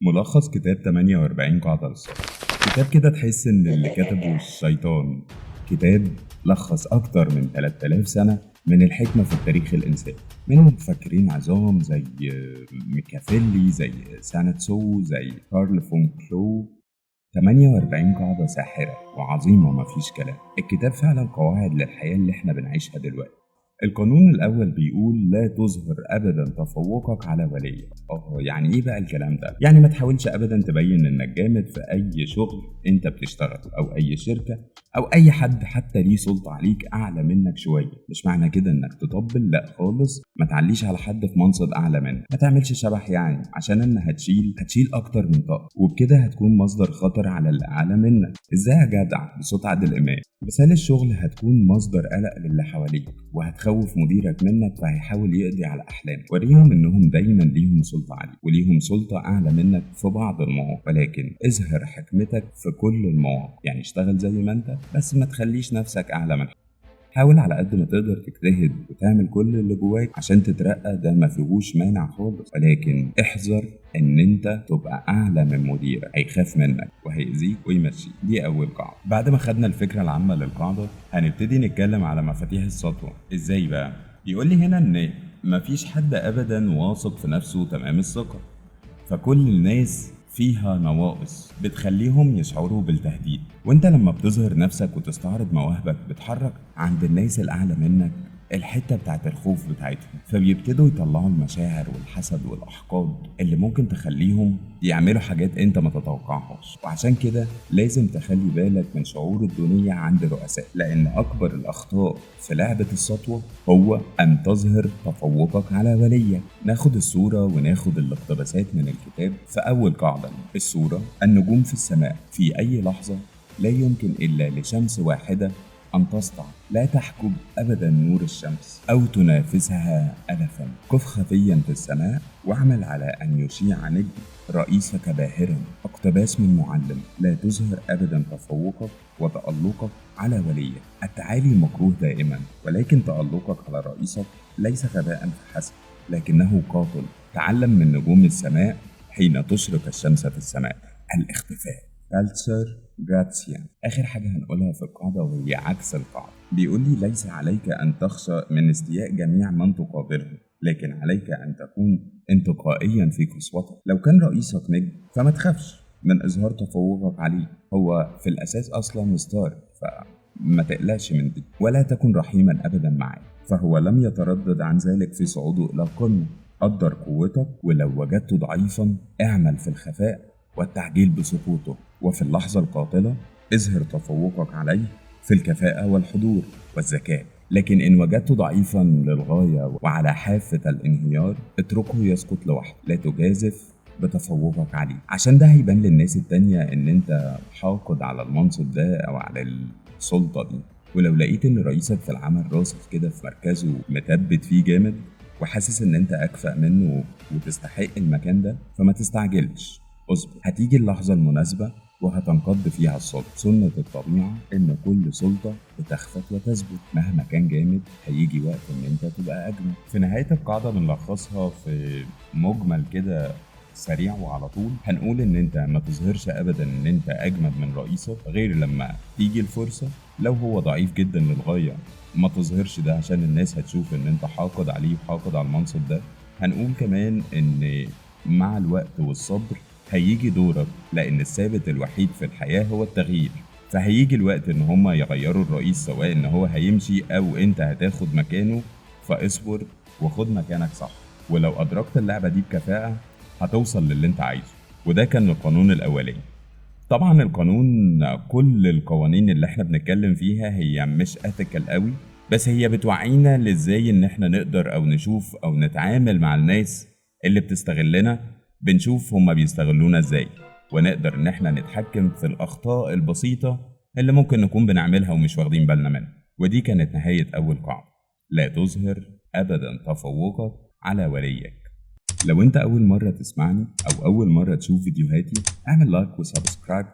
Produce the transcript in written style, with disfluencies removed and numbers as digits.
ملخص كتاب 48 قاعدة للصبر. كتاب كده تحس إن اللي كتبه الشيطان. كتاب لخص أكتر من 3000 سنة من الحكمة في التاريخ الإنساني، من مفكرين عظام زي ميكافيلي، زي سانتسو، زي كارل فون كلو. 48 قاعدة ساحرة وعظيمة مفيش كلام. الكتاب فعلا قواعد للحياة اللي احنا بنعيشها دلوقتي. القانون الأول بيقول لا تظهر أبدا تفوقك على وليك. يعني إيه بقى الكلام ده؟ يعني ما تحاولش أبدا تبين إنك جامد في أي شغل أنت بتشتغله أو أي شركة أو أي حد حتى ليه سلطة عليك أعلى منك شوية. مش معنى كده إنك تطبل، لا خالص، ما تعليش على حد في منصب أعلى منك، ما تعملش شبح يعني، عشان إن هتشيل أكتر من طاقة، وبكده هتكون مصدر خطر على اللي أعلى منك. إزاي يا جدع؟ بصوت عادل إمام. مثال الشغل هتكون مصدر قلق للي حواليك، وهتخوف مديرك منك فهيحاول يقضي على أحلامك. وريهم إنهم دايما ليهم سلطة عليك وليهم سلطة أعلى منك في بعض المواقف، ولكن اظهر حكمتك في كل المواقف. يعني اشتغل زي ما انت، بس ما تخليش نفسك أعلى من حد. حاول على قد ما تقدر تجتهد وتعمل كل اللي جواك عشان تترقى، ده ما فيهوش مانع خالص، ولكن احذر ان انت تبقى اعلى من مديرك، هيخاف منك وهيأذيك ويمشيك. دي اول قاعدة. بعد ما خدنا الفكرة العامة للقاعدة هنبتدي نتكلم على مفاتيح السطوة. ازاي بقى؟ بيقول لي هنا ان مفيش حد ابدا واثق في نفسه تمام الثقة، فكل الناس فيها نواقص بتخليهم يشعروا بالتهديد. وانت لما بتظهر نفسك وتستعرض مواهبك بتحرك عند الناس الأعلى منك الحتة بتاعت الخوف بتاعتهم، فبيبتدوا يطلعوا المشاعر والحسد والأحقاد اللي ممكن تخليهم يعملوا حاجات انت ما تتوقعهاش. وعشان كده لازم تخلي بالك من شعور الدونية عند الرؤساء، لأن أكبر الأخطاء في لعبة السطوة هو أن تظهر تفوقك على وليك. ناخد الصورة وناخد الاقتباسات من الكتاب. في أول قاعدة، الصورة: النجوم في السماء في أي لحظة لا يمكن إلا لشمس واحدة أن تسطع، لا تحجب أبدا نور الشمس أو تنافسها ألفا. قف خفيا في السماء واعمل على أن يشيع نجم رئيسك باهرا. اقتباس من معلم: لا تظهر أبدا تفوقك وتألقك على وليك. التعالي مكروه دائما، ولكن تألقك على رئيسك ليس غباء فحسب، لكنه قاتل. تعلم من نجوم السماء حين تشرق الشمس في السماء الاختفاء. بالتسر جراتسيان. آخر حاجة هنقولها في القاعدة وهي عكس القاعدة. بيقول لي ليس عليك أن تخشى من استياء جميع من تقابله، لكن عليك أن تكون انتقائيا في قسوتك. لو كان رئيسك نجم فما تخافش من إظهار تفوقك عليه، هو في الأساس أصلا ستار، فما تقلقش من دي. ولا تكن رحيما أبدا معه، فهو لم يتردد عن ذلك في صعوده إلى القمة. قدر قوتك، ولو وجدته ضعيفا اعمل في الخفاء والتعجيل بسقوطه، وفي اللحظة القاتلة اظهر تفوقك عليه في الكفاءة والحضور والذكاء. لكن إن وجدته ضعيفا للغاية وعلى حافة الانهيار اتركه يسقط لوحده، لا تجازف بتفوقك عليه، عشان ده هيبان للناس التانية إن أنت حاقد على المنصب ده أو على السلطة دي. ولو لقيت إن رئيسك في العمل راسخ كده في مركزه متثبت فيه جامد وحاسس إن أنت أكفأ منه وتستحق المكان ده، فما تستعجلش، اصبر، هتيجي اللحظة المناسبة وهتنقض فيها السلطة. سنة الطبيعة إن كل سلطة بتخفت وتثبت، مهما كان جامد هيجي وقت إن أنت تبقى أجمل. في نهاية القاعدة بنلخصها في مجمل كده سريع وعلى طول، هنقول إن أنت ما تظهرش أبدا إن أنت أجمد من رئيسك غير لما تيجي الفرصة. لو هو ضعيف جدا للغاية ما تظهرش ده، عشان الناس هتشوف إن أنت حاقد عليه وحاقد على المنصب ده. هنقول كمان إن مع الوقت والصبر هيجي دورك، لأن الثابت الوحيد في الحياة هو التغيير، فهيجي الوقت إن هما يغيروا الرئيس، سواء إن هو هيمشي أو أنت هتاخد مكانه، فاصبر وخد مكانك صح. ولو أدركت اللعبة دي بكفاءة هتوصل للي أنت عايزه. وده كان القانون الأولاني. طبعا القانون، كل القوانين اللي احنا بنتكلم فيها هي مش ethical قوي، بس هي بتوعينا لازاي إن احنا نقدر أو نشوف أو نتعامل مع الناس اللي بتستغلنا، بنشوف هما بيستغلونا ازاي، ونقدر ان احنا نتحكم في الاخطاء البسيطة اللي ممكن نكون بنعملها ومش واخدين بالنا منها. ودي كانت نهاية اول قاعدة: لا تظهر ابدا تفوقك على وليك. لو انت اول مرة تسمعني او اول مرة تشوف فيديوهاتي، اعمل like و subscribe